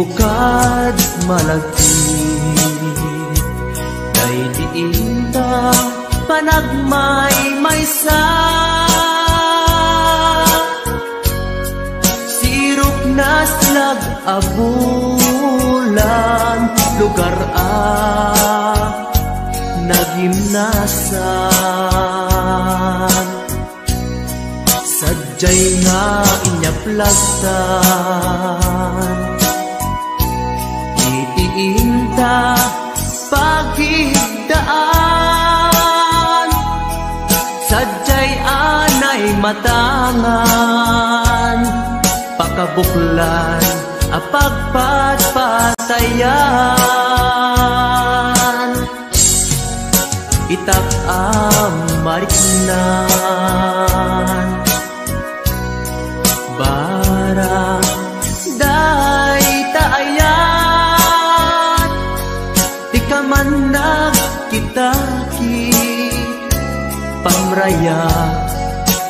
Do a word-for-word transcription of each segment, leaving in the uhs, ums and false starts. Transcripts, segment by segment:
Kad malagip, daydi inta panagmaymaysa. Sirok naslag a bulan, lugar a nagimnasan. Sadiay nga inyaplag tan iti inta pagidaan. Sadiay anay matangan, pakabuklan a pagpatpatayan. Itak a mariknan, barang dayta ayat, ti kaman nagkitaki, pamraya,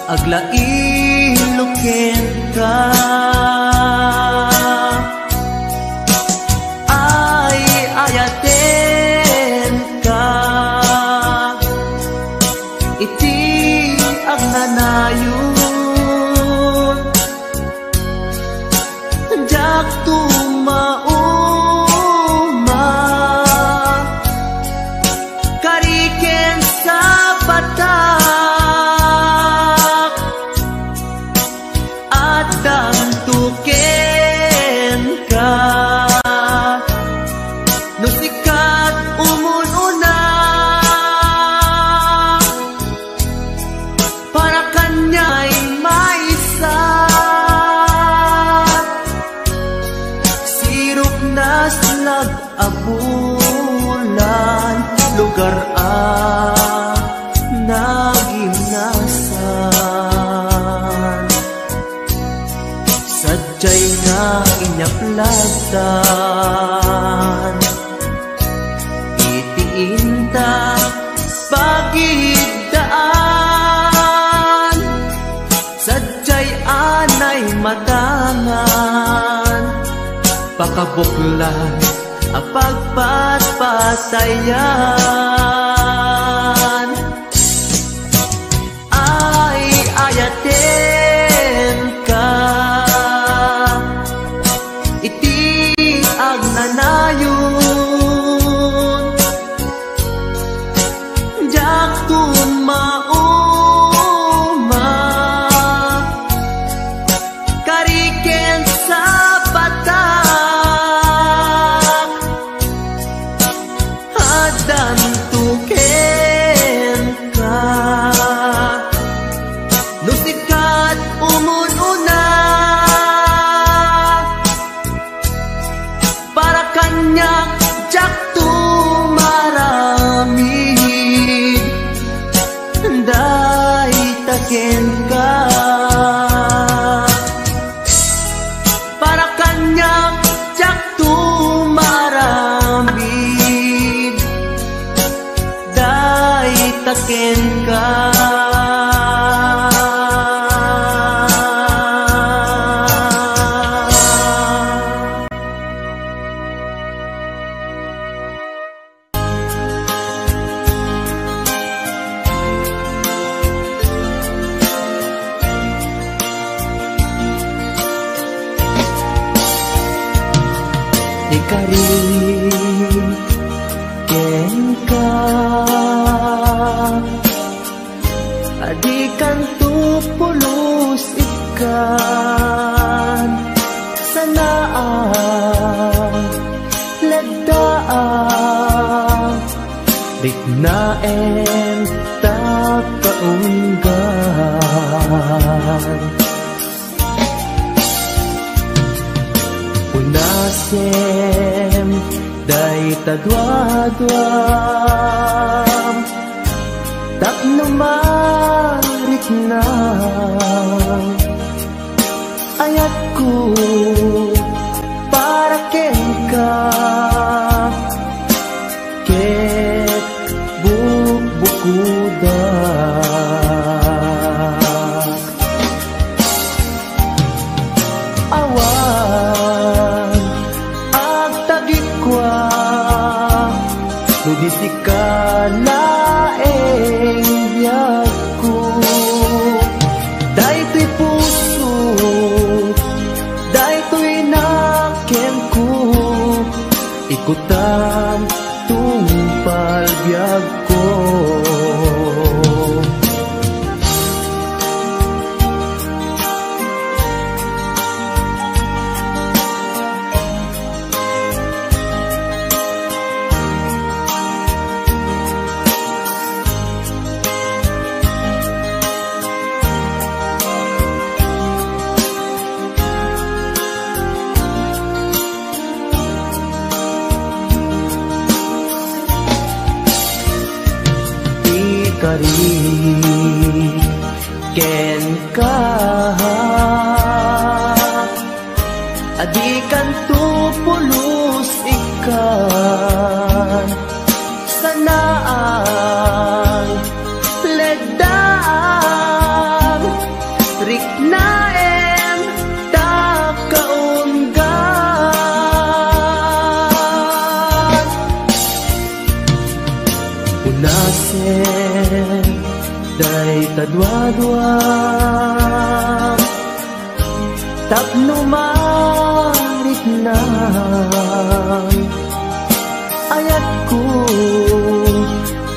aglailo kenka. Ay, ayatenka iti agnanayon. Diak tumauma, kari ken sapatak, addanto kenka. No sika ti umun-una, para kaniak maysa. Sirok naslag a bulan, lugar a nagimnasan. Sadiay nga inyaplag tan iti inta pagidaan. Sadiay anay matangan, pakabuklan a pagpatpatayan. Ay, ayatenka iti agnanayon. Diak tumauma, kari ken sapatak, addanto kenka. No sika ti umun-una, para kaniak diak tumaramid, dayta kenka. Para kaniak diak tumaramid, dayta kenka. Ikari kenka, a dikanto pulos ikkan, sanaak, laddaak, riknaen, tapno unggan. Unasem dayta duaduam tapno marikna ayatko para kenka ket bukbukodak. Awan Idi sika laeng biagko, daytoy puso, daytoy nakenko, ikutam tungpal biagko. Ikari kenka, a dikanto pulos ikkan sanaang leddaang riknaem ta kaunggan. Punasen dayta duadua tapno mariknam ayatko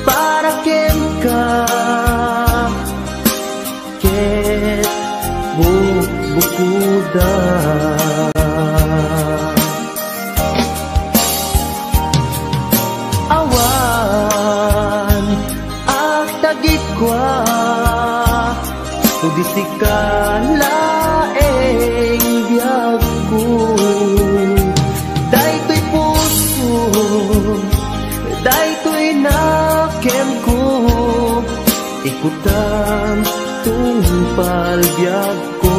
para kenka ket bukbukoda. Awan agtagikua, no di sika laeng biagko. Daytoy puso, daytoy nakenko, ikutam tungpal biagko.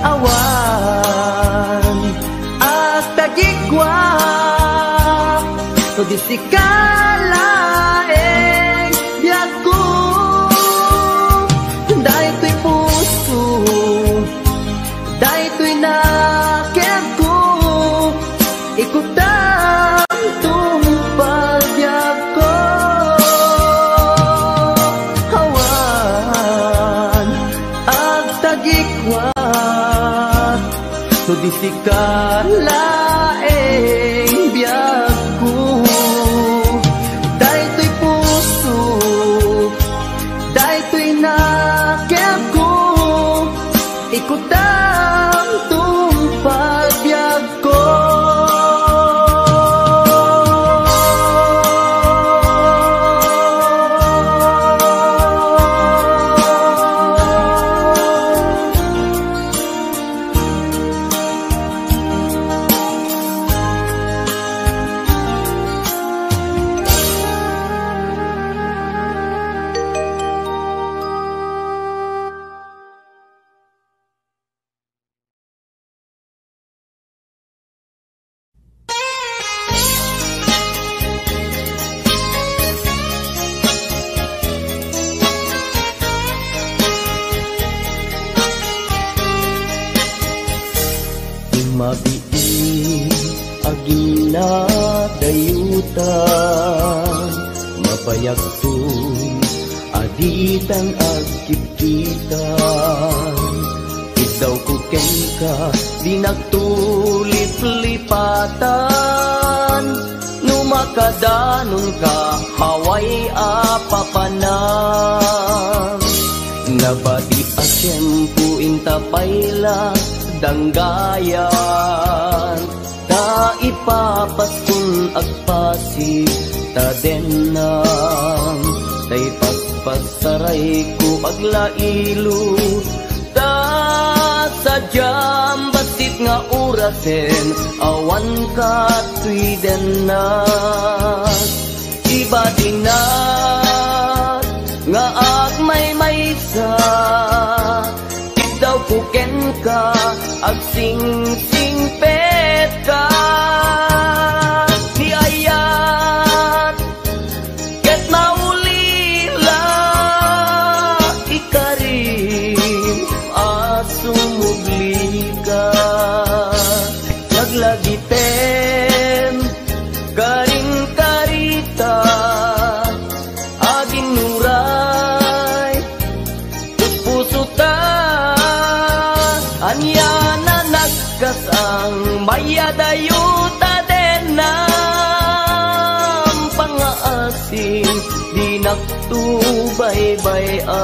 Awan agtagikua, no di sika laeng biagko. Daytoy puso, daytoy nakenko, ikutam tungpal biagko. Awan agtagikua, no di sika laeng biagko. Daytoy puso, daytoy nakenko, ikutam tungpal biagko. Mabiit a ginadayutan, mabayagton a ditan agkitkitan. Iddawko kenka, dinakto liplipatan. No makadanonka, awan a papanan. Nabati a tiempo inta pay la danggayan. Ta ipapaskon agpasi ta dennam. Ta ipaspasarayko aglailo. Ta sadiam bassit nga orasen, awan katoy dennak. Ibadinak nga agmaymaysa, iddawko kenka, agsingsingpetka. Ti ayat ket maulila, ikarim a sumublika. Naglagitem Mayadayo ta den nampang nga asin, dinakto baybay-an.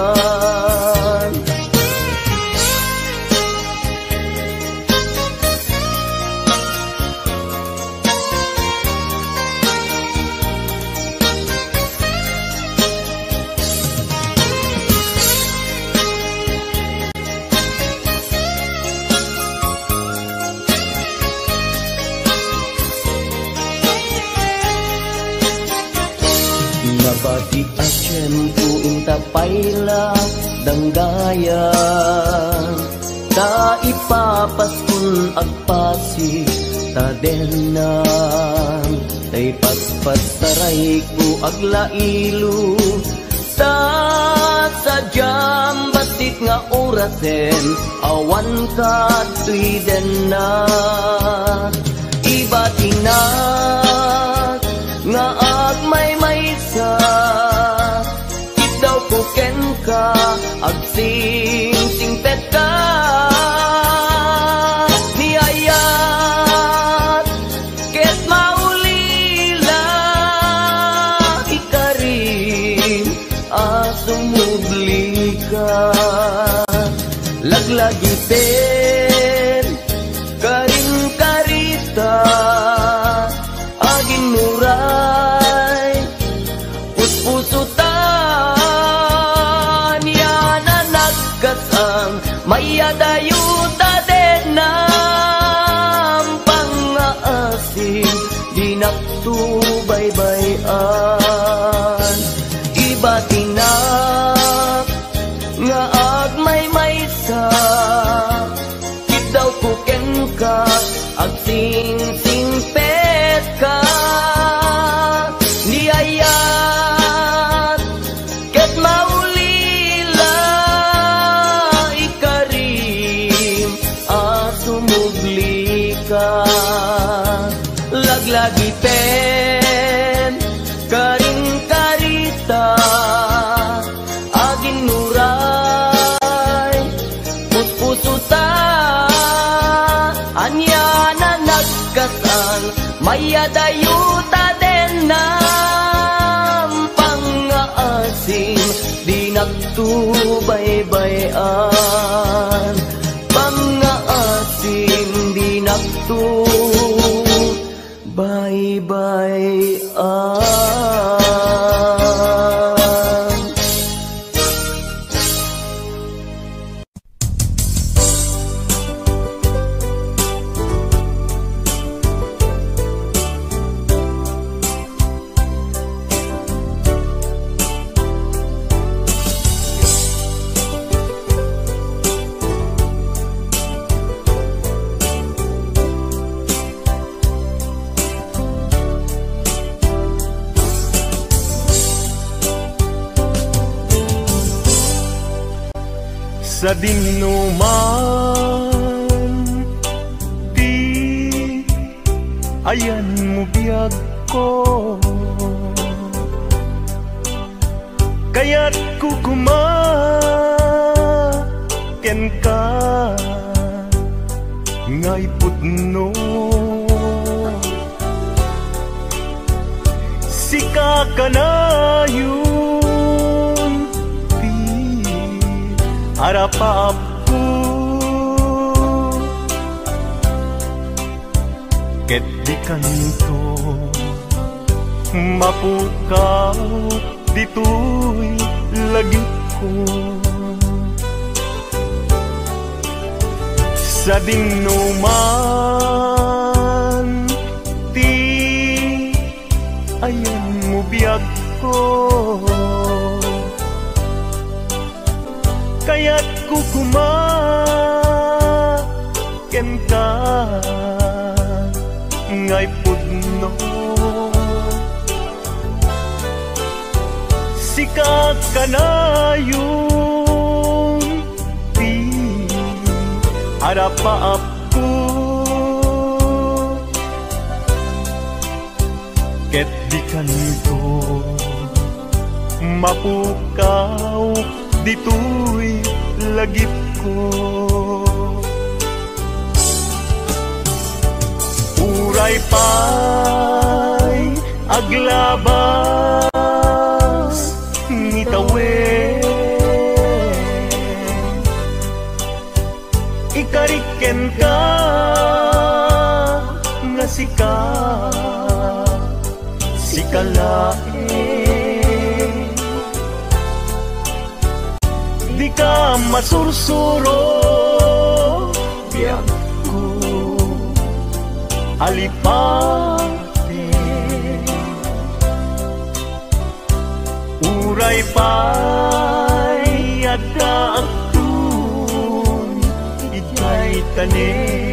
Nabati a tiempo inta pay la danggayan, ta ipapaskon agpasi ta dennan, ta ipaspasarayko aglailo, ta sadiam bassit nga orasen, awan kadtoy denna. Ibatinak nga agmaymaysa, kidawko kenka, agsingsingpetka. Ni ayat ket maulila, ikarim a sumublika. Laglagipem, karimkarita, aginnuray, puspusotan, ania nagkasan, mayadayo ta den nampang nga asin, dinakto baybay-an. Ibatinak nga agmaymaysa, kidawko kenka, agsingsingpetka. Ni ayat ket maulila, ikarim a sumublika. Laglagipem, karimkarita, aginnuray, puspusotan, ania nagkasan, mayadayo ta den nampang nga asin, dinakto baybay-an, pangngaasim, dinakto baybay-an. Sadin no man ti ayanmo biagko, kayatko koma kenka nga ipudno. Sika kanayon ti arapaapko, ket dikanto mapukaw ditoy lagipko. Sadin no man ti ayanmo biagko, kayatko koma kenka nga ipudno. Sika kanayon ti arapaapko, ket dikanto mapukaw ditoy lagipko. pay aglabas ni tawen. Ikarik kenka nga sika, sika laeng. Dika masursuro, biagko, alipate. Uray pay adda agtun idiay tanem.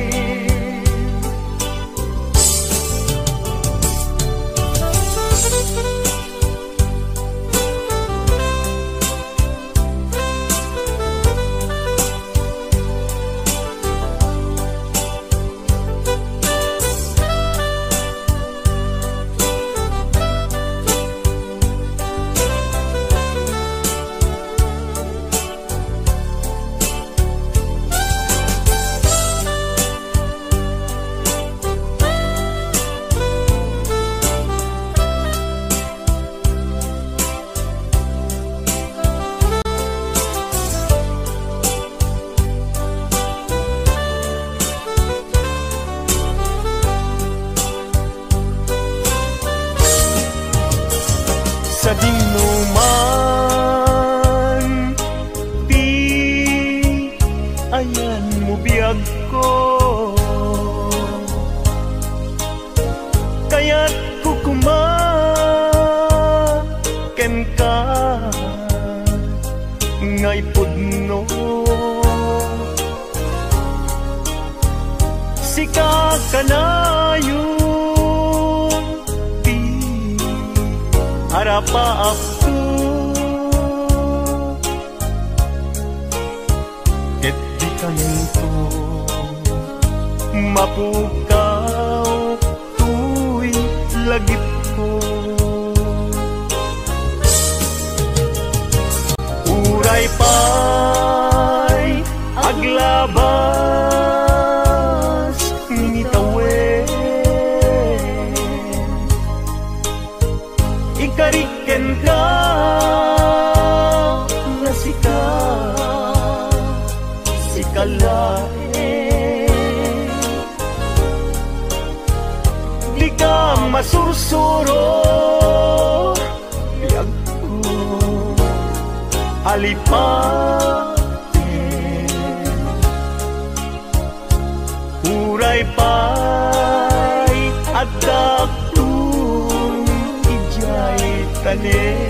Sadino man ti ayanmo, biagko. Kayatko koma kenka nga ipudno. Sika kanayon ti arapaapto. Ket dikanto mapukaw toy lagipko. Uray pay aglabas ni tawen. Ikarik kenka nga sika, sika laeng. Dika masursuro, biagko, alipate. Uray pay adda agtun idiay tanem.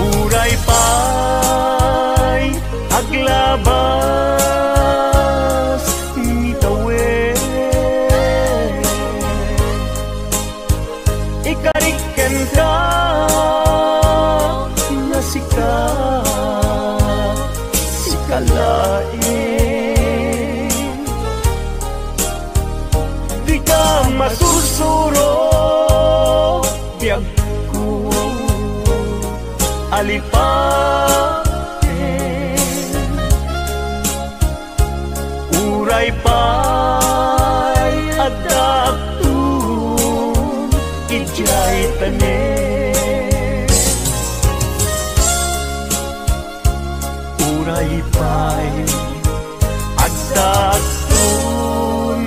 Uray pay aglabas ni tawen. Ikarik kenka nga sika, sika laeng. Dika masursuro, biagko, alipate. Uray pay adda agtun idiay tanem. Uray pay adda agtun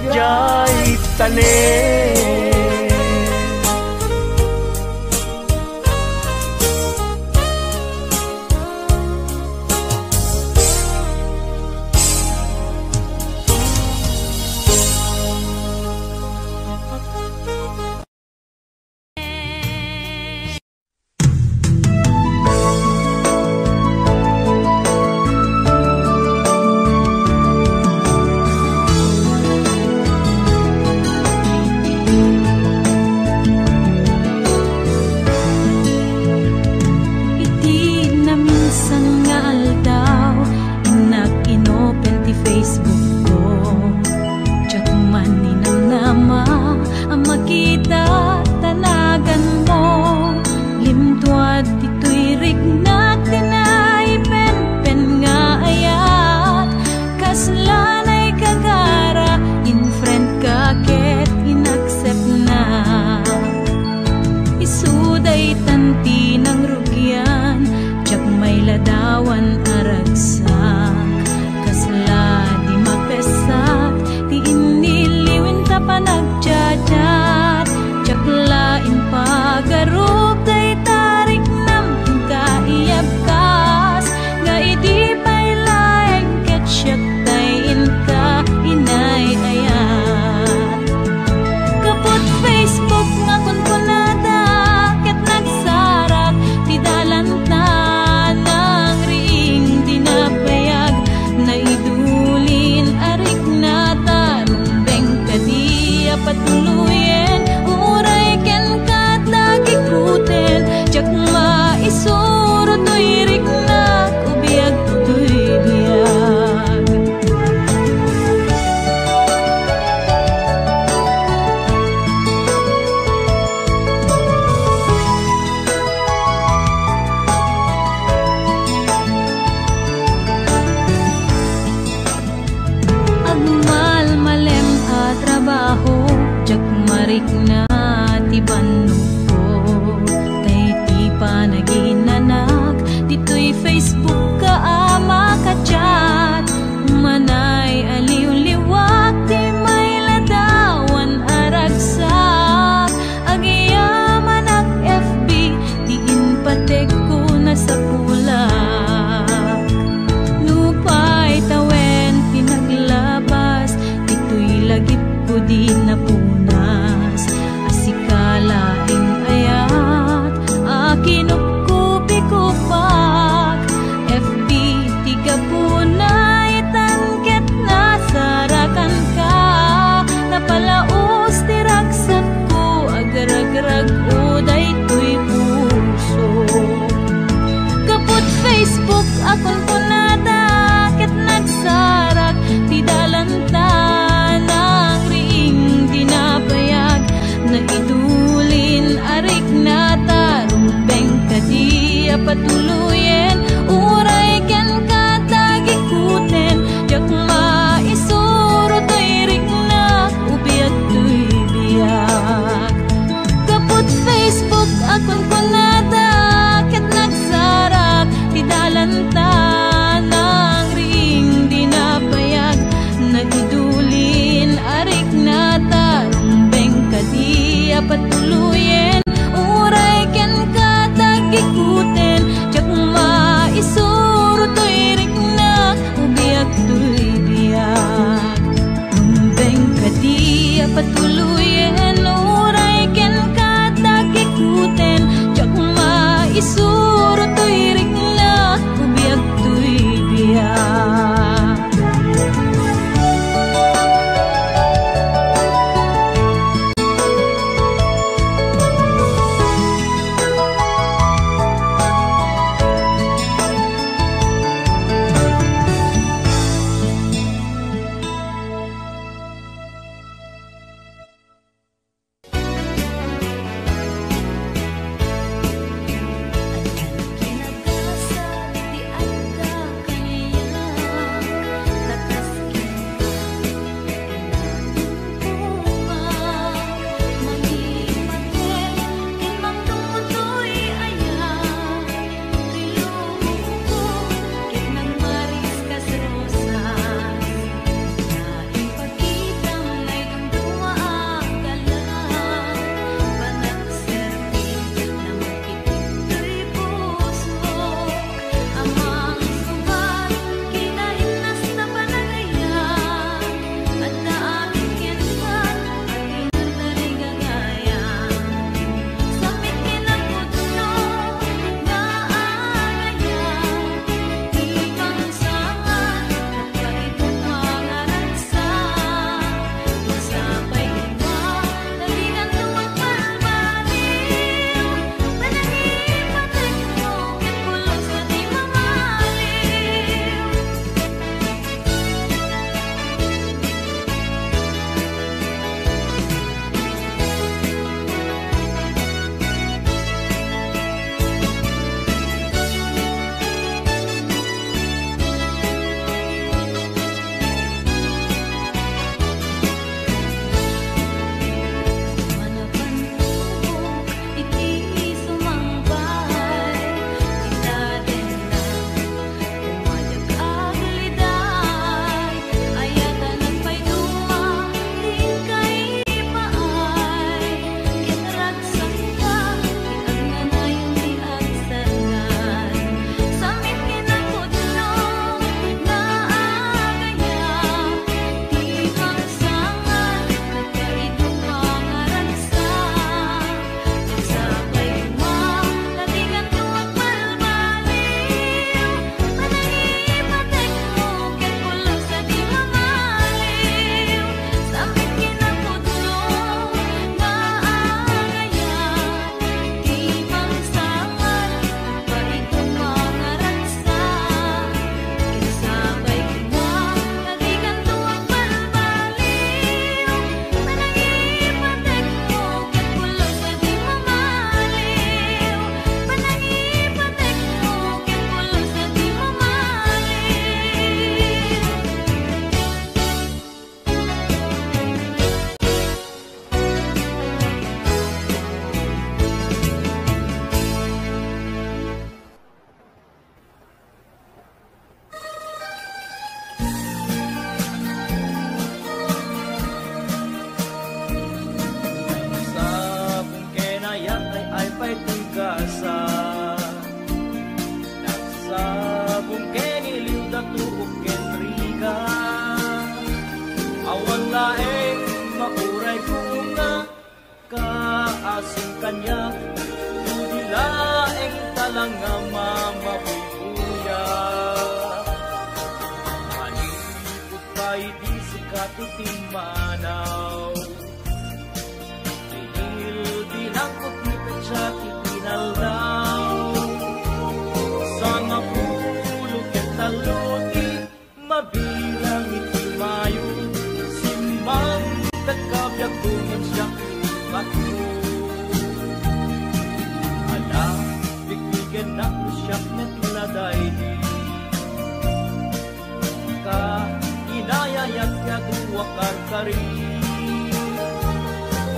idiay tanem. na ti bannogko, tay ti panaginanak, ditoy Facebook ka a makachat. Manay aliwliwak ti mailadawan a ragsak. Agyamanak F B, diin patekko nasapulak. Nupay tawen ti naglabas, ditoy lagipko di napunas. A Asin kaniak, no di laeng talanga mamabuybuya. Manipud pay di sika ti timmanaw. Binilbilangko ti petsa ti inaldaw. Sangapulo ket tallo ti mabilang iti Mayo. Simmangpetka biagko ngem siak ti patmo. Ala, bigbigennak no siak met la daydi. Ka, inayayat ti adu a karkari.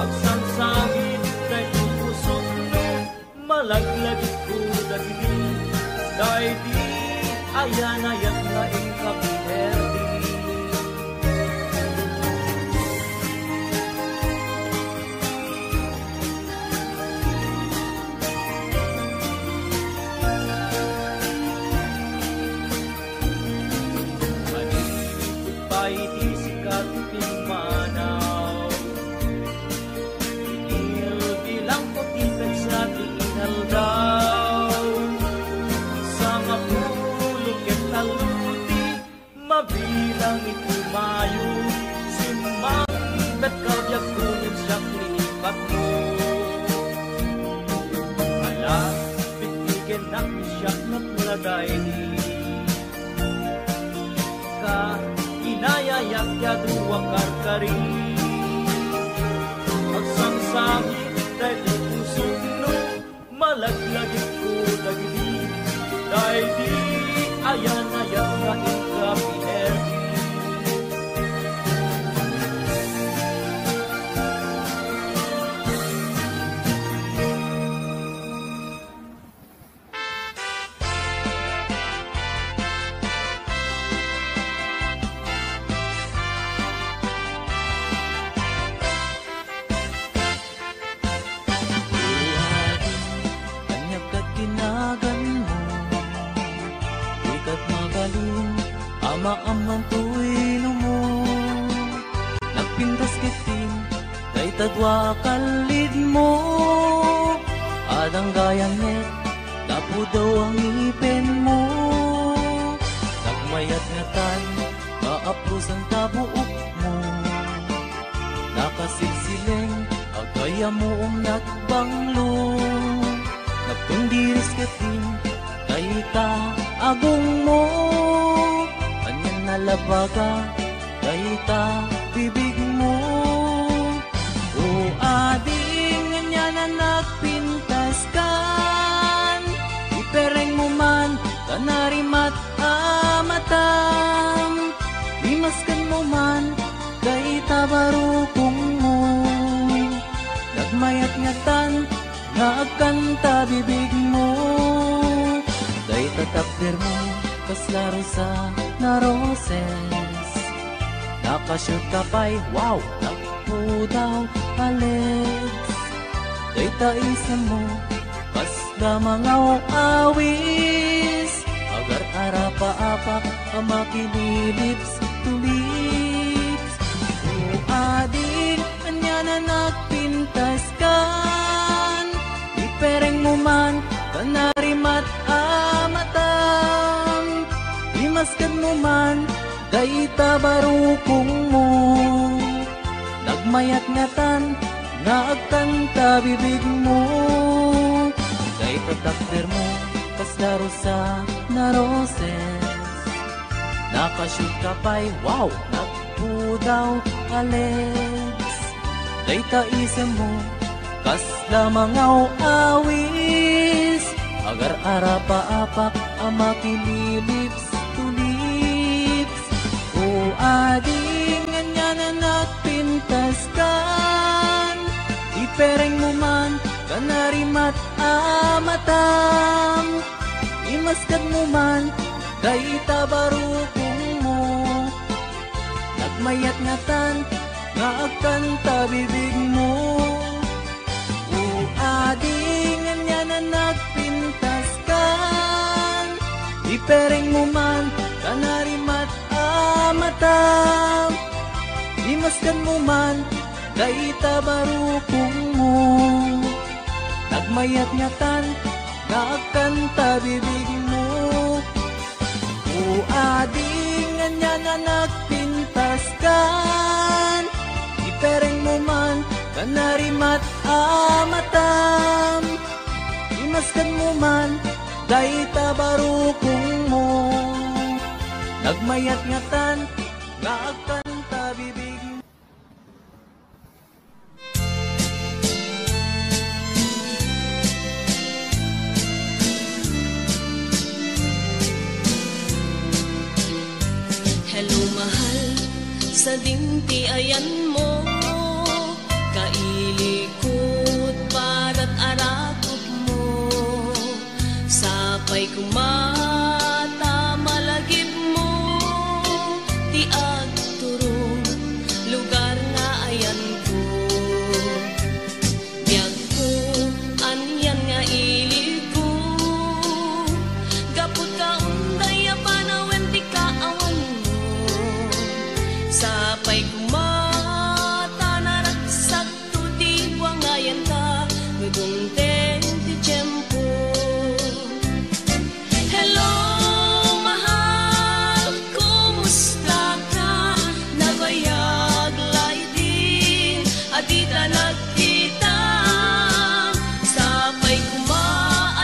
Agsangsangit daytoy pusok no malaglagipko dagidi. Daydi ayan-ayat nga inkapiherdi. Manipud pay di sika ti pimmanaw. Bilbilangko ti petsa ti inaldaw. Sangapulo ket tallo ti mabilang iti Mayo. Simmangpetka biagko ngem siak ti patmo. Ala, bigbigennak no siak met la daydi. Ka, inayayat ti adu a karkari. Agsangsangit daytoy pusok no malaglagipko dagidi. Daydi ayan-ayat nga inkapiherdi. Ania ket kinaganmo? Dikat mabalin a maammoan toy numo. Nagpintas ketdin dayta dua a kallidmo. Adda gayam met ta pudaw a ngipenmo. Nagmayat ngatan nga aprusan ta buokmo. Nakasilsileng a gayamom nagbanglo. Nagtundiris ketdin dayta agongmo. Anian a labaga dayta bibigmo. O ading, anian a nagpintaskan? Iperengmo man ta narimat a matam. Imaskenmo man dayta barukongmo. Nagmayat ngatan nga agkanta bibigmo. Dayta takdermo kasla rosana roses. Nakashoot ka pay, wow, nagpudaw a legs. Dayta isemmo kasla mangaw-awis. Agar-arapaapak a makililips to lips. O ading, anian a nagpintaskan? Iperengmo man ta narimat a matam. Imaskenmo man dayta barukongmo. Nagmayat ngatan nga agkanta bibigmo. Dayta takdermo kasla rosana roses. Nakashoot ka pay, wow, nagpudaw a legs. Dayta isemmo kasla mangaw-awis. Agar-arapaapak a makililips to lips. O ading, anian a nagpintaskan? Iperengmo man ta narimat a matam. Imaskenmo man dayta barukongmo. Nagmayat ngatan nga agkanta bibigmo. O ading, anian a nagpintaskan? Iperengmo man ta narimat a matam. Imaskenmo man dayta barukongmo. Nagmayat ngatan nga agkanta bibigmo. O ading ania nga nagpintaskan, iperengmo man kanarimat a matam. Imaskanmo man dayta barukongmo. Nagmayat ngatan nga agkanta bibigmo. Hello, mahal, sadin ti ayanmo, kailikot, parat arakupmo. Sapay koma ta malagipmo ti agturong lugar nga ayanko. Biagko, anian nga iliko, gapu ta unday a panawen ti kaawanmo. Sapay koma ta naragsak to ti buangayanta no dumteng ti tiempo. Hello, mahal, kumusta ka? Nabayag la idin a dita nagkita. Sapay koma,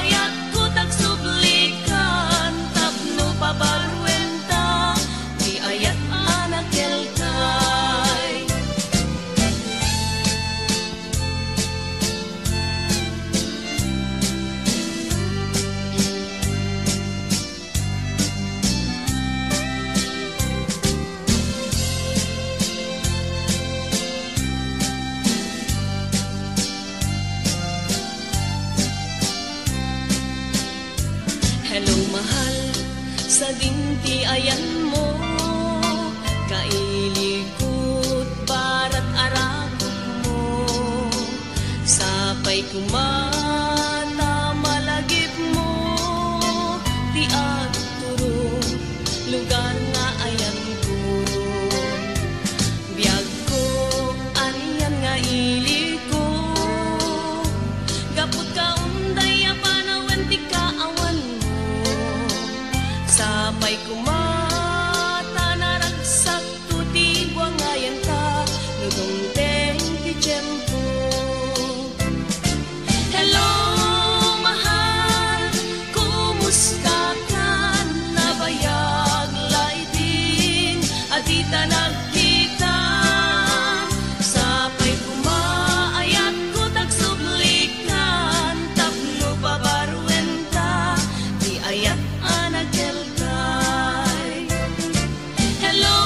ayatko ta agsublikan tapno pabaruenta ti ayat a nakelkay. Hello, mahal, sadin ti ayanmo, kailikot, parat arakupmo. Sapay koma ta malagipmo ti agturong lugar nga ayanko. Biagko, anian nga iliko, gapu ta unday a panawen ti kaawanmo. Sapay koma ta naragsak to ti buangayanta no dumteng ti tiempo. Hello, mahal, kumusta ka? Nabayag la idin a dita nagkita. Sapay koma, ayatko ta agsublikan tapno pabaruenta ti ayat a nakelkay. Hello,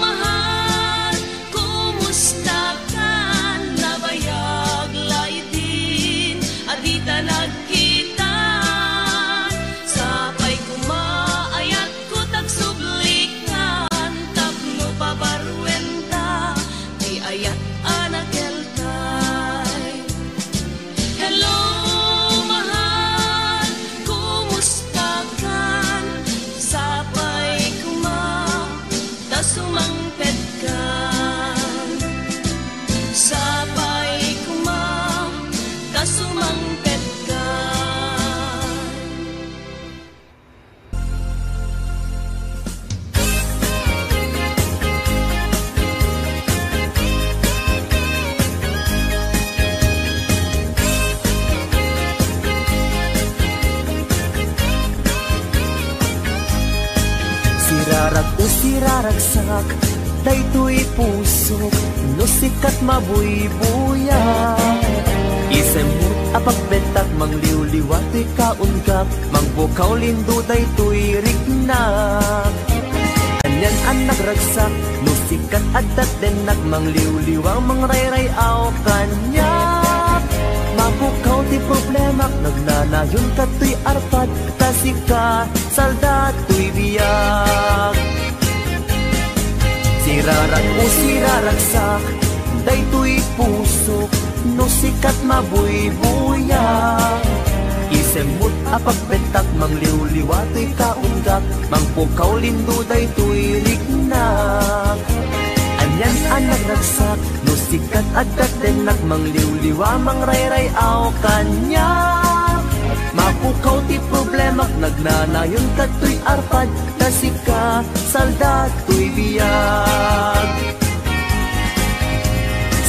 mahal, kumusta ka? Nabayag la idin a dita nagkita. Sapay koma, ayatko ta agsublikan tapno pabaruenta ti ayat a nakelkay. Hello, mahal, kumusta ka? Sapay koma ta sumangpetkan. Sapay koma ta sumangpetkan. Sirarag-o, siraragsak daytoy pusok no sika ti mabuybuya. Isemmo a pagbentak, mangliwliwa toy kaunggak, mangpukaw lindo daytoy riknak. Anian a nagragsak no sika ti adda ti dennak, mangliwliwa, mangrayray-aw kaniak. Mapukaw ti problemak, nagnanayon ka toy arpad, ta sika salda toy biag. Sirarag-o, siraragsak daytoy pusok no sika ti mabuybuya. Isemmo a pagbentak, mangliwliwa toy kaunggak, mangpukaw lindo daytoy riknak. Anian a nagragsak no Sika ti adda ti tennak, mangliwliwa, mangrayray-aw kaniak. Mapukaw ti problemak, nagnanayon kadtoy arpad, ta sika salda toy biag.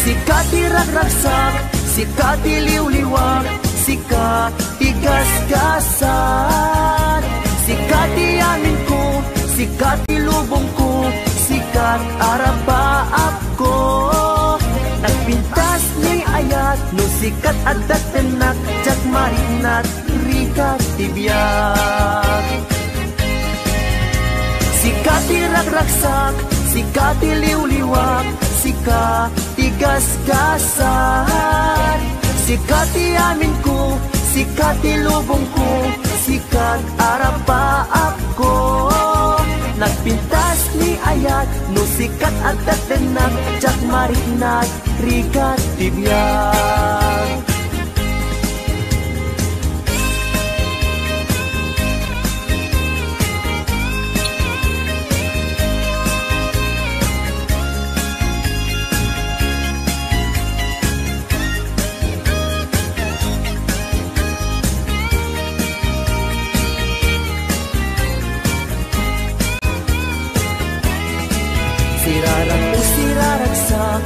Sika ti ragragsak, sika ti liwliwak, sika ti gasgasat. Sika ti amin ko, sika ti lubong ko, sika ti arapaap ko. Nagpintas ni ayat, no sika ti adda ti tennak, diak mariknat, rika ti biag. Sika ti ragragsak, sika ti liwliwak, sika ti gasgasat. Sika ti amin ko, sika ti lubong ko, sika ti arapaap ko. Nagpintas ni ayat, no sika ti adda ti tennak, diak mariknat, rika ti biag. Sirarak o siraragsak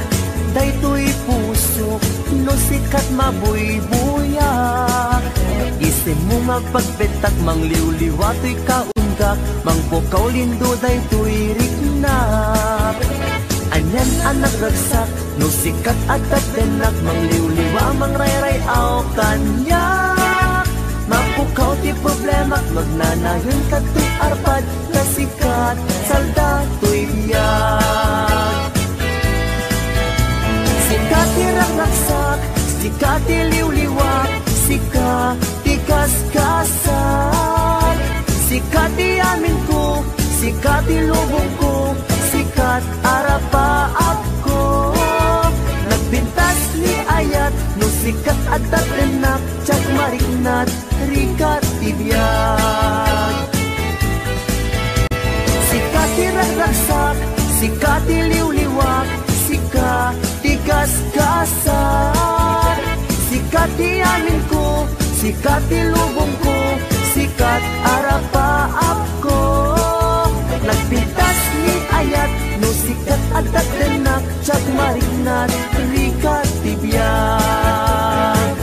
daytoy pusok, no sika ti mabuybuyak. Isimmo nga agpagpettak, mangliwliwa toy kaundak, mangpukaw lindo daytoy riknak. Anian a nagragsak, no sika ti adda ti tennak, mangliwliwa, mangrayray-aw kaniak. Mapukaw ti problemak, nagnanayon kadtoy arpad, ta sika ti salda toy biag. Sika ti ragragsak, sika ti liwliwak, sika ti gasgasat. Sika ti amin ko, sika ti lubong ko, sika ti arapaap ko. Nagpintas ni ayat, no sika ti adda ti tennak, diak mariknat, rika ti biag. Sika ti ragragsak, sika ti liwliwak, sika ti gasgasat. Sika ti amin ko, sika ti lubong ko, sika ti arapaap ko. Nagpintas ni ayat, no sika ti adda ti tennak, diak mariknat, rika ti biag.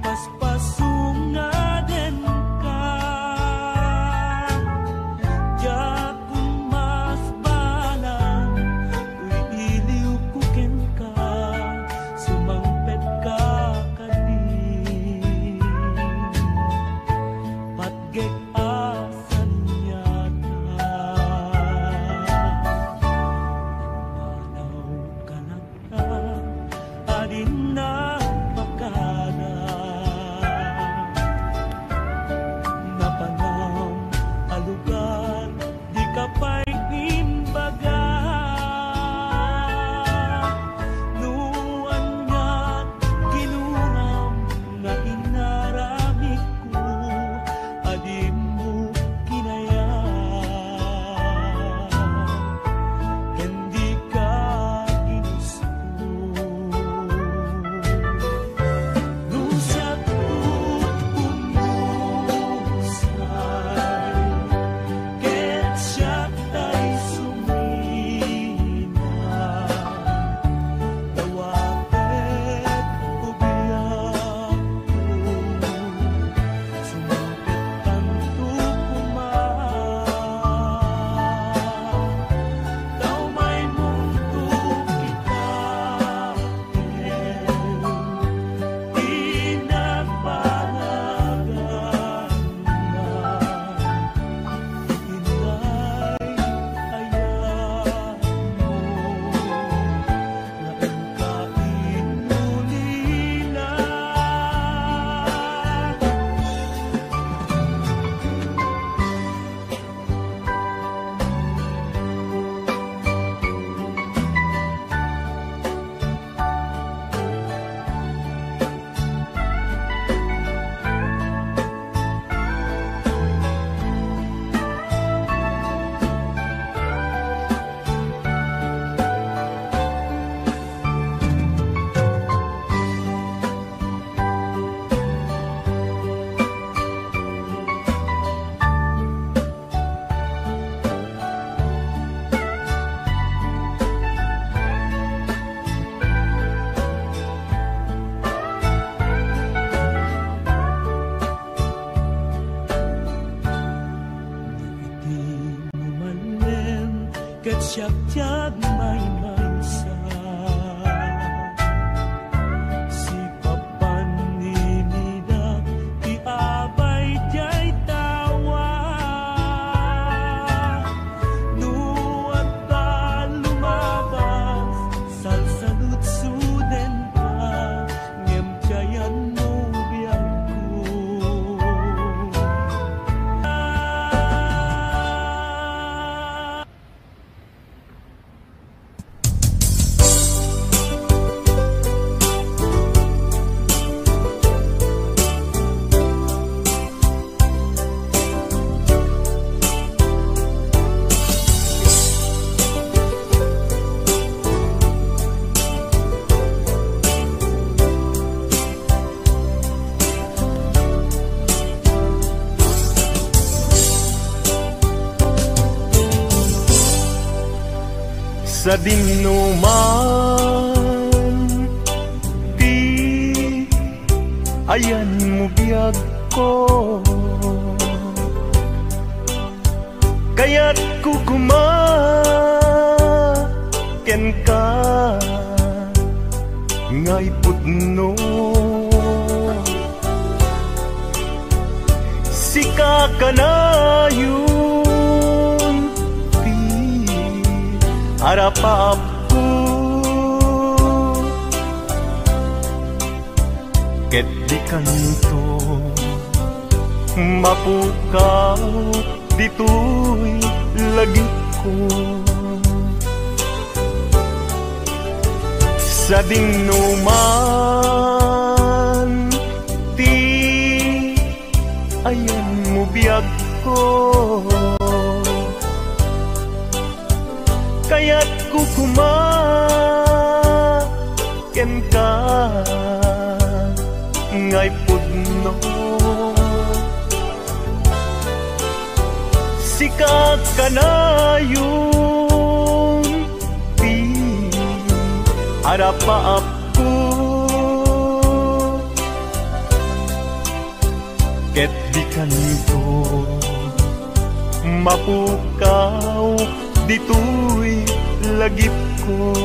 Paspasungad kenka, diak masbalang, iliwko kenka, sumangpetka kadi. Patgek a saniata, manawka latta, adin napakada. Napanam a lugar, dika pay imbaga. No aniat kinuram nga inaramidko, adimo kinayat, ken dika ginusto. No siak ummusay, ket siak tay sumina, dawatek ko biagko, sumangpet tanto koma. Tao may mundo kita, Iti mo manen, ket siak ti agmaymaysa. Sipapan ni Nina ti abay diay tawa. No adda lumabas, salsaludsodenka, ngem diayan mo biagko. Sadinoman ti ayanmo biagko, kayatko koma kenka nga ipudno. Sika kanayon ti arapaapko, ket dikanto mapukaw ditoy lagipko. Sadinoman ti ayanmo biagko, kayatko koma kenka nga ipudno. Sika kanayon ti arapaapko, Ket di kanito mapukaw ditoy lagipko.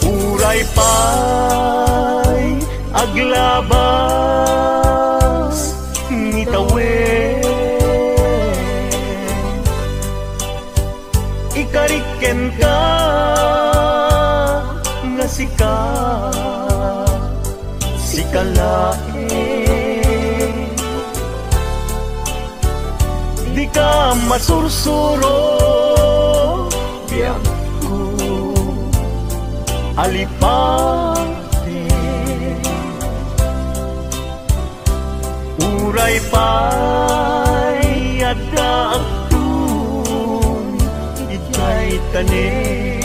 Uray pay aglabas, ngitawen. Ikarik kenka nga sika, sika laeng. Dika masursuro, biagko, alipaten. Uray pay adda agtun idiay tanem.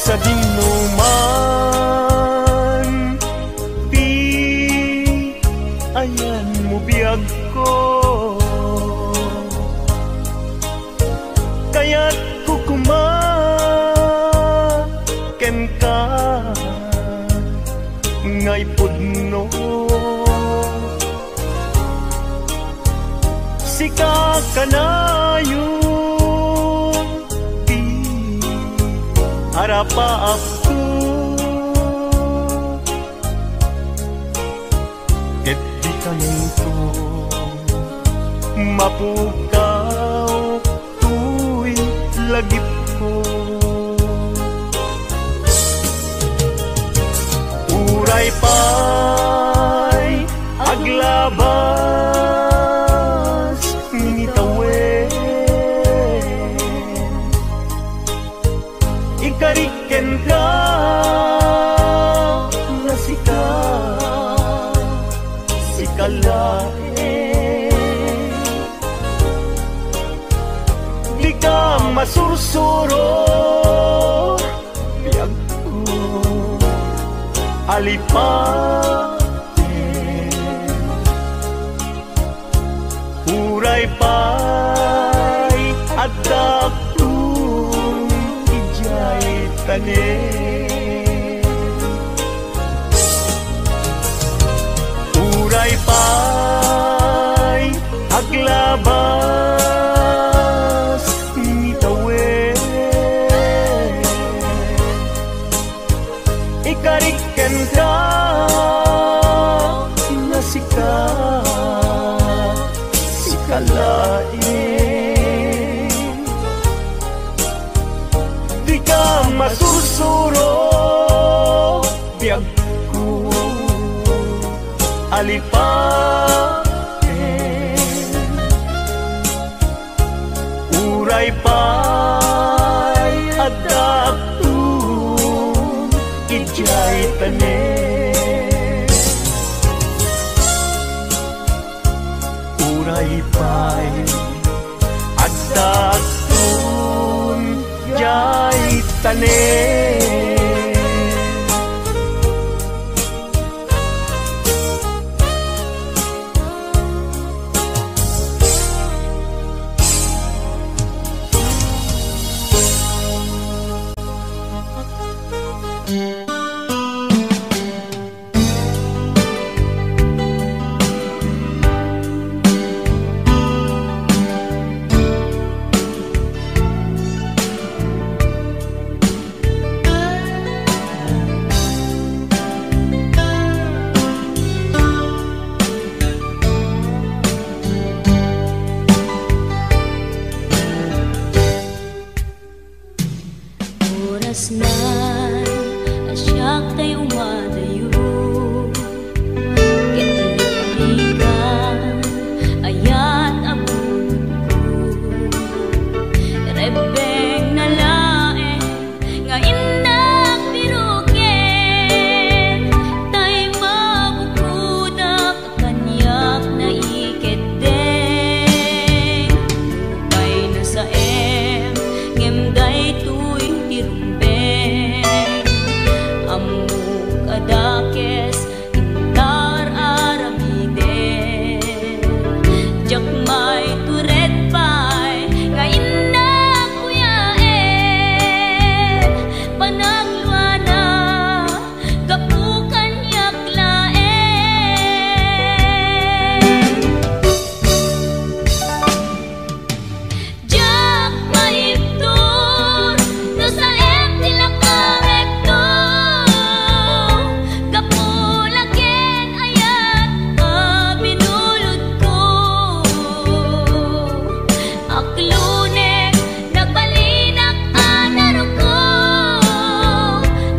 Sadino man ti ayanmo, biagko. Kayatko koma kenka nga ipudno. Sika kanayon ti arapaapko. Ket di kanito mapukaw toy lagipko. Uray pay aglabas, ngitawen. Ikarik kenka nga sika, sika laeng. Dika masursuro, biagko, alipaten. Uray pay adda agtun idiay tanem. Uray pay aglabas, ngitawen. Ikarik kenka nga sika, sika laeng. Dika masursuro, biagko, alipaten. Uray pay adda agtun idiay tanem. Uray pay adda agtun idiay tanem. Asnay a siak tay umadayo, ket liklikan ayat a bulodko. Rebbengna laeng nga innak biroken, tay mabukodak kaniak naikeddeng. Nupay nasaem, ngem daytoy ti rumbeng. Ammok a dakes, intar aramiden. Diak maitured pay nga innak kuyaen. Panagluana, gapu kaniak laeng. Diak maibtur no saem ti lakamekto, gapu la ken ayat a binulodko. Aklunek, nagbalinak a naruko,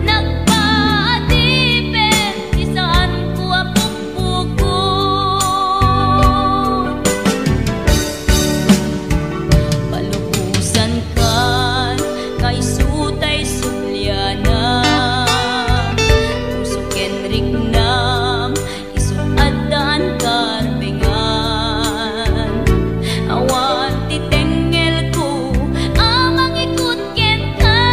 nagpaadipen ti saanko a pukpukod. Palubosankan nga isu tay subliana, puso ken riknam, isu addaan karbengan. Awan ti tengngelko a mangikut kenka,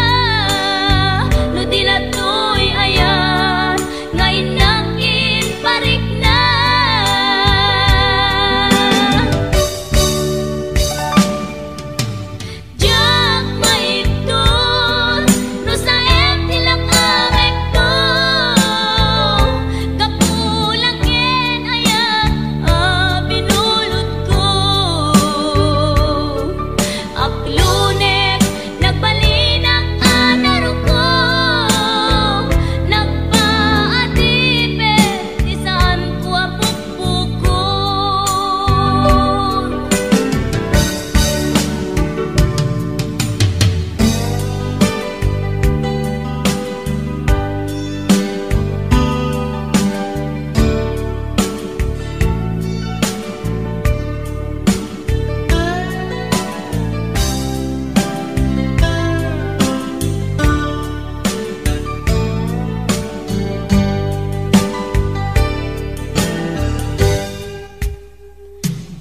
no di latoy ayan nga innak imparikna. Diak maibtur no saem ti lakamekto, gapu la ken ayat a binulodko. Aklunek, nagbalinak a naruko, nagpaadipen ti saanko a pukpukod.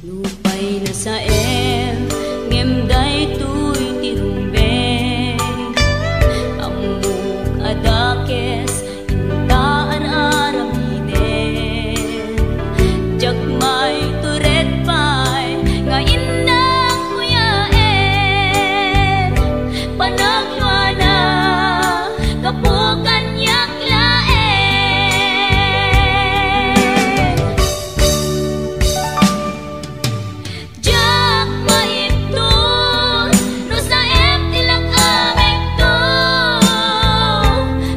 Nupay nasaem, ngem daytoy ti rumbeng. Ammok a dakes, inta ar-aramiden. Diak maitured pay nga innak kuyaen. Panagluana, gapu kaniak laeng. Diak maibtur no saem ti lakamekto,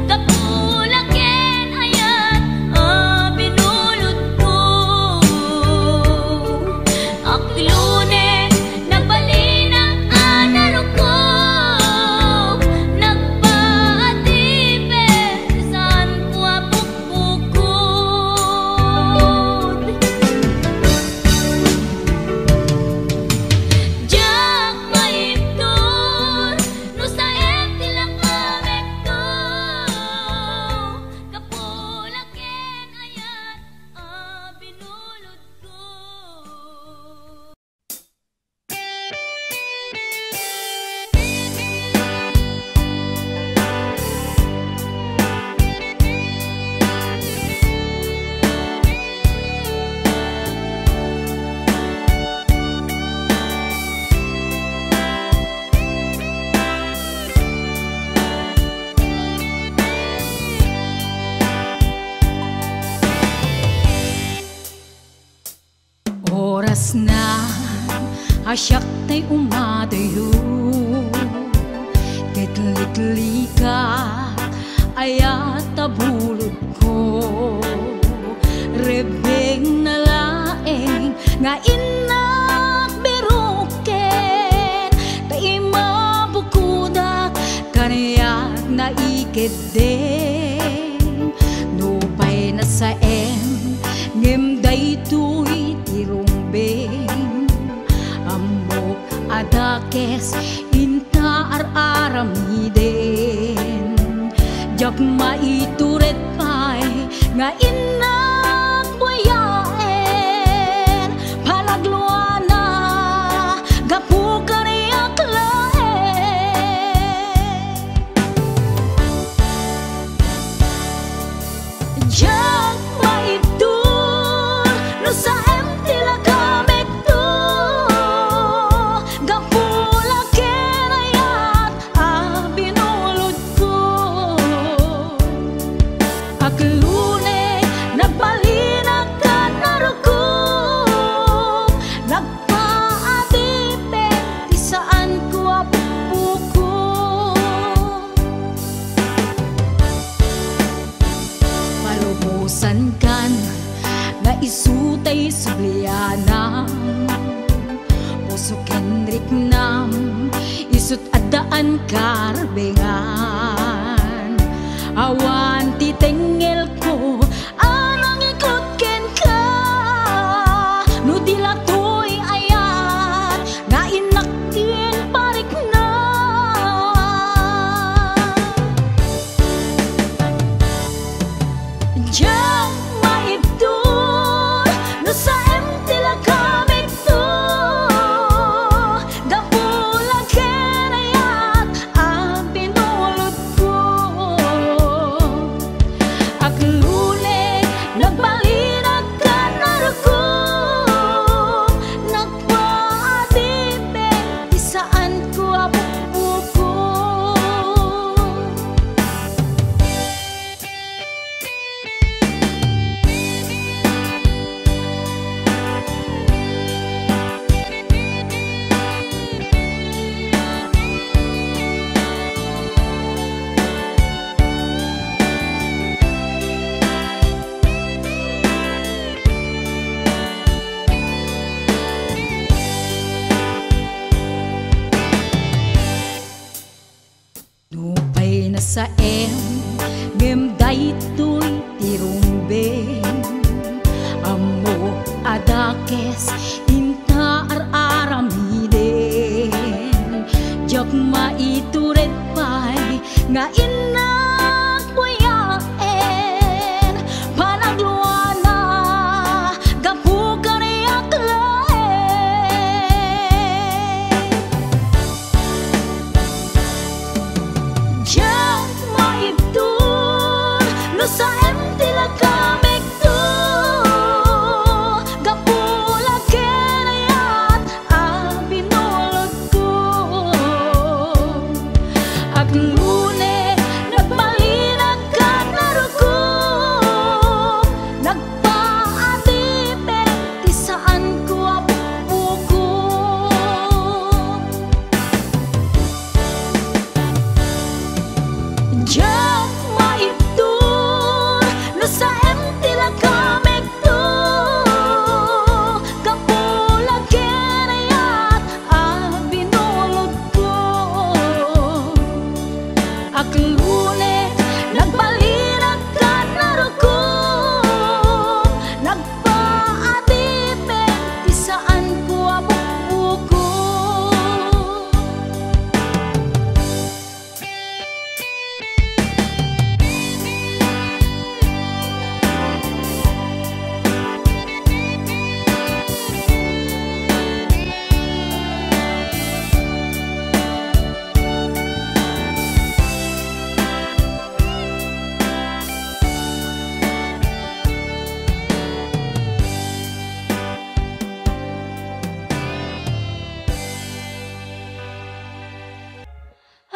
gapu la ken ayat a binulodko. Aklunek, nagbalinak a naruko, nagpaadipen ti saanko a pukpukod. Diak maibtur no saem ti lakamekto, gapu la ken ayat a binulodko. Orasna a siak tay umadayo, ket liklikak ayat a bulodko. Rebbengna laeng nga innak biroken, ta imabukodak kaniak na Keddeng, nupay nasaem, ngem daytoy ti rumbeng. Ammok a dakes inta ar-aramiden. Diak maitured pay nga innak buyaen. Panagluana, gapu kaniak laeng. Diak maibtur no saem ti lagamekto, gapu la ken ayat a binulodko. Aklone, nagbalinak a narukom, nagpaadipek ti saanko a bukbukon. Palubosankan nga isu tay sublianam. Puso ken riknam, isut' addaan karbengan. Awan ti tengngelko a nangikot kenka, no di la toy ayat nga innak ti parikna. Diak maibtur no saem ti lagamekto, gapu la ken ayat a binulodko. Aklone, nagbalinak a narukom, nagpaadipek ti saanko a bukbukon. Nupay nasaem, ngem daytoy ti rumbeng. Ammok a dakes inta ar-aramiden. Diak maitured pay nga innak buyaen. Panagluana, gapu kaniak laeng. Diak maibtur no saem ti lagamekto, gapu la ken ayat a binulodko. Aglune, nagbalinak a narukom, nagpaadipek ti saanko a bukbukon. Diak maibtur no saem ti lagamekto, gapu la ken ayat a binulodko. Aklune, nagbalinak a narukom, nagpaadipek ti saanko a bukbukon.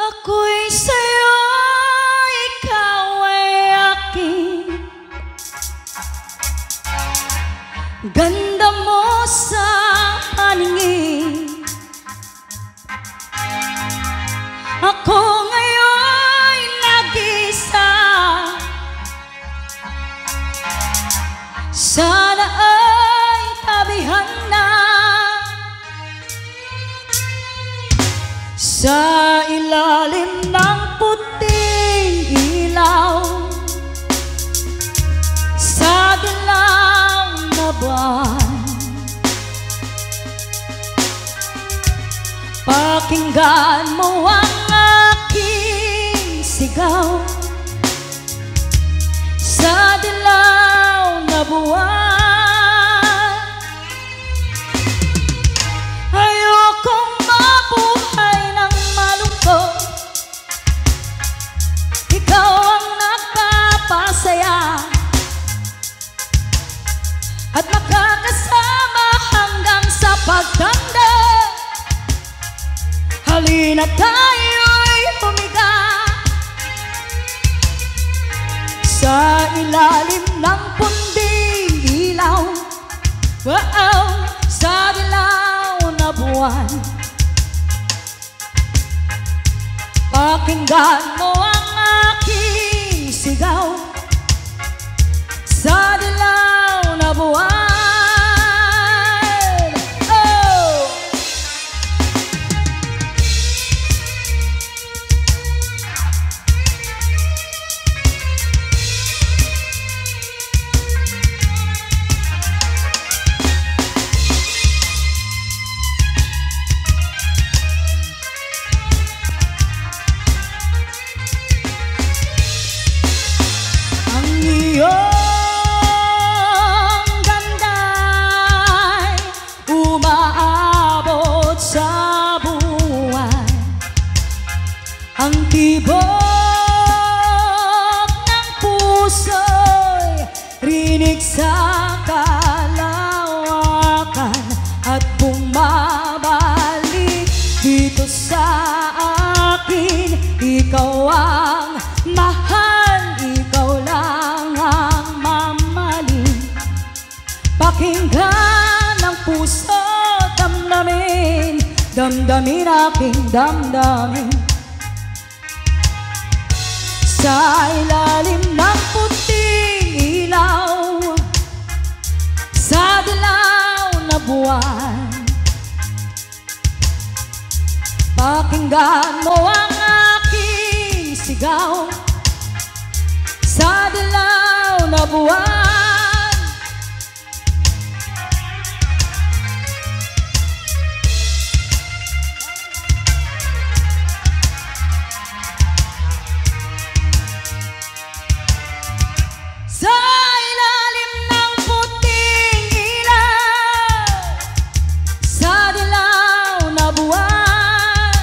Akoy sayo, ikaw ay akin. Ganda mo sa paningin. Ako ngayon nag-iisa. Sana ay tabihan na sa ilalim ng puting Pakinggan mo ang aking sigaw sa dilaw na buwan. Ayokong mabuhay ng malungkot. Ikaw ang nagpapasaya at makakasama hanggang sa pagtanda. Halina tayo'y humiga sa ilalim ng punding ilaw. Wow! Sa dilaw na buwan. Pakinggan mo ang aking sigaw sa dilaw na buwan. Oh! Ang iyong ganda'y umaabot sa buwan. Ang tibok ng puso'y rinig sa kalawakan at bumabalik dito sa akin. Ikaw ang mahal, ikaw lang ang mamahalin. Pakinggan ang puso, damdamin, damdamin, aking damdamin. Sa ilalim ng puting ilaw, sa dilaw na buwan, pakinggan mo ang aking sigaw sa dilaw na buwan. Sa ilalim ng puting ilaw, sa dilaw na buwan,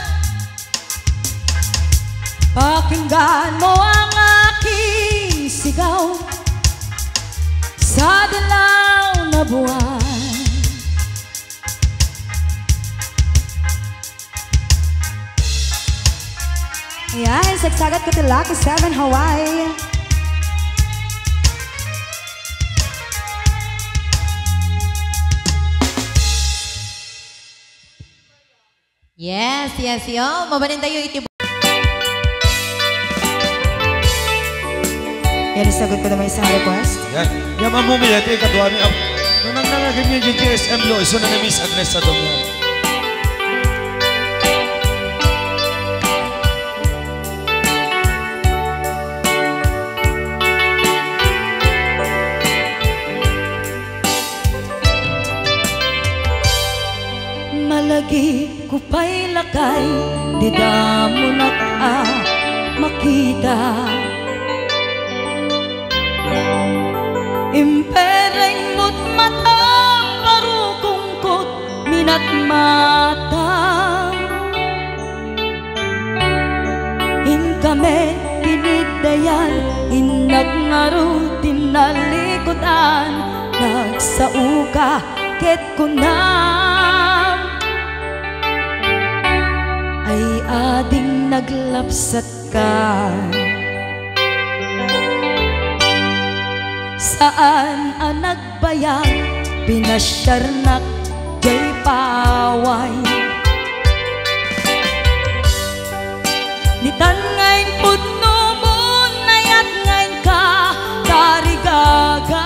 pakinggan mo ang aking sigaw sa dilaw na buwan. Ayan, sagsagat ko ti Lucky Seven Hawaii. Yes, yes, yo. Mabanin tayo iti. Yan, isagot ko naman isang request. Yan. Yan, Ma'am Mumi, ito yung kaduami. Ang nangnangagin niya yung G S M Lo, iso na na Miss Agnes sa Domingo. Malagip ko pay lakay, dida mo nak a makita. Impereng mo't matam, barukongkot minatmata. Inka met tiniddayan, innak ngarud tinnalikudan, nagsaoka ket kunam, ay ading naglapsatka. Saan a nag- bayag, pinasiarnak jay paway. Ditan nga impudno mo, nayat nga inka tarigagay.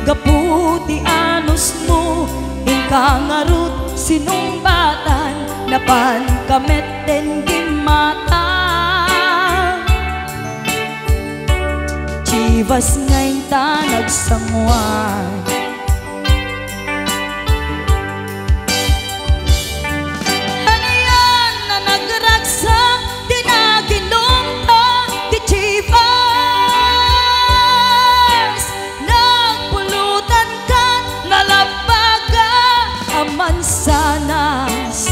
Gapu ti anusmo, inka ngarud sinungbatan, napanka met ten gimmata. Chivas nga inta nagsanguan. mansanas.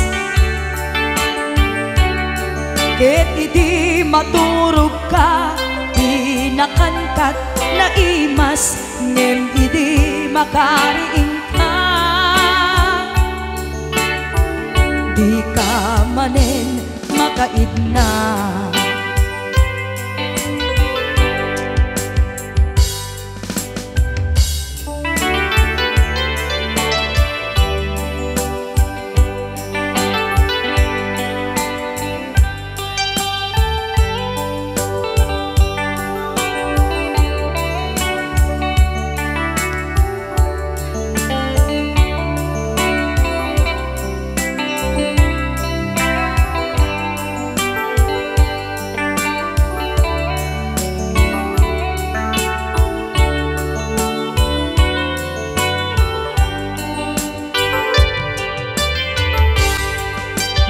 Ket idi maturogka, di nakankat naimas, ngem idi makariingka, dika manen makaidna.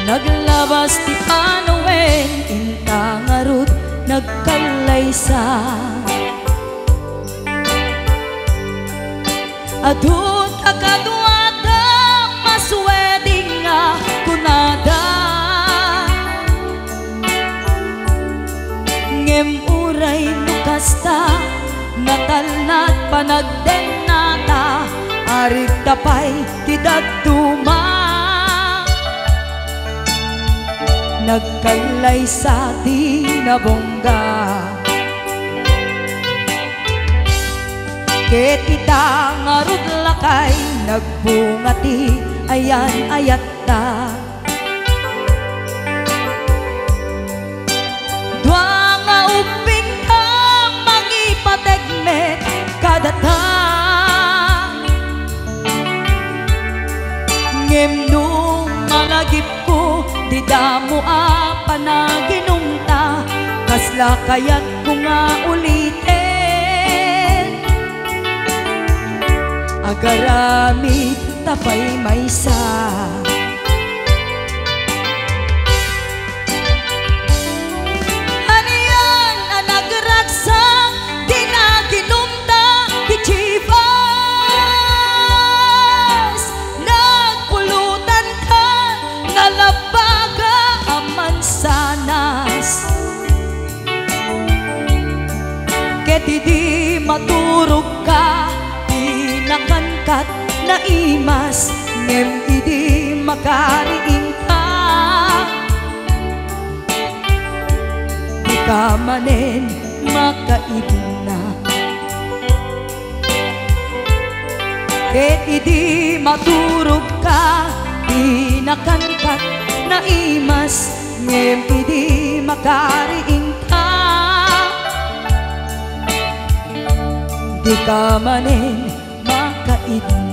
Naglabas ti panawen, inta ngarud nagkallaysa. Adu ta kaduada, mas wedding nga kunada. Ngem uray no kasta, natalna ti panagdennata, arigta pay ti dadduma. Nagkallaysa ti nabungga. Ket ita ngarud lakay, nagbunga ti ayan-ayatta. Dua nga ubbingta, mangipateg met kadata. Ngem no malagipko, di damo a panaginumta, kasla kayatko nga uliten? Agaramidta pay maysa. Anian a nagragsak, di naginumta ti Chivas. Nagpulutanka nga labaga a mansanas. Ket idi maturogka, di nakankat naimas, ngem idi makariingka, dika manen makaidna. Ket idi maturogka, di nakankat naimas, ngem idi makariingka, dika manen makaidna.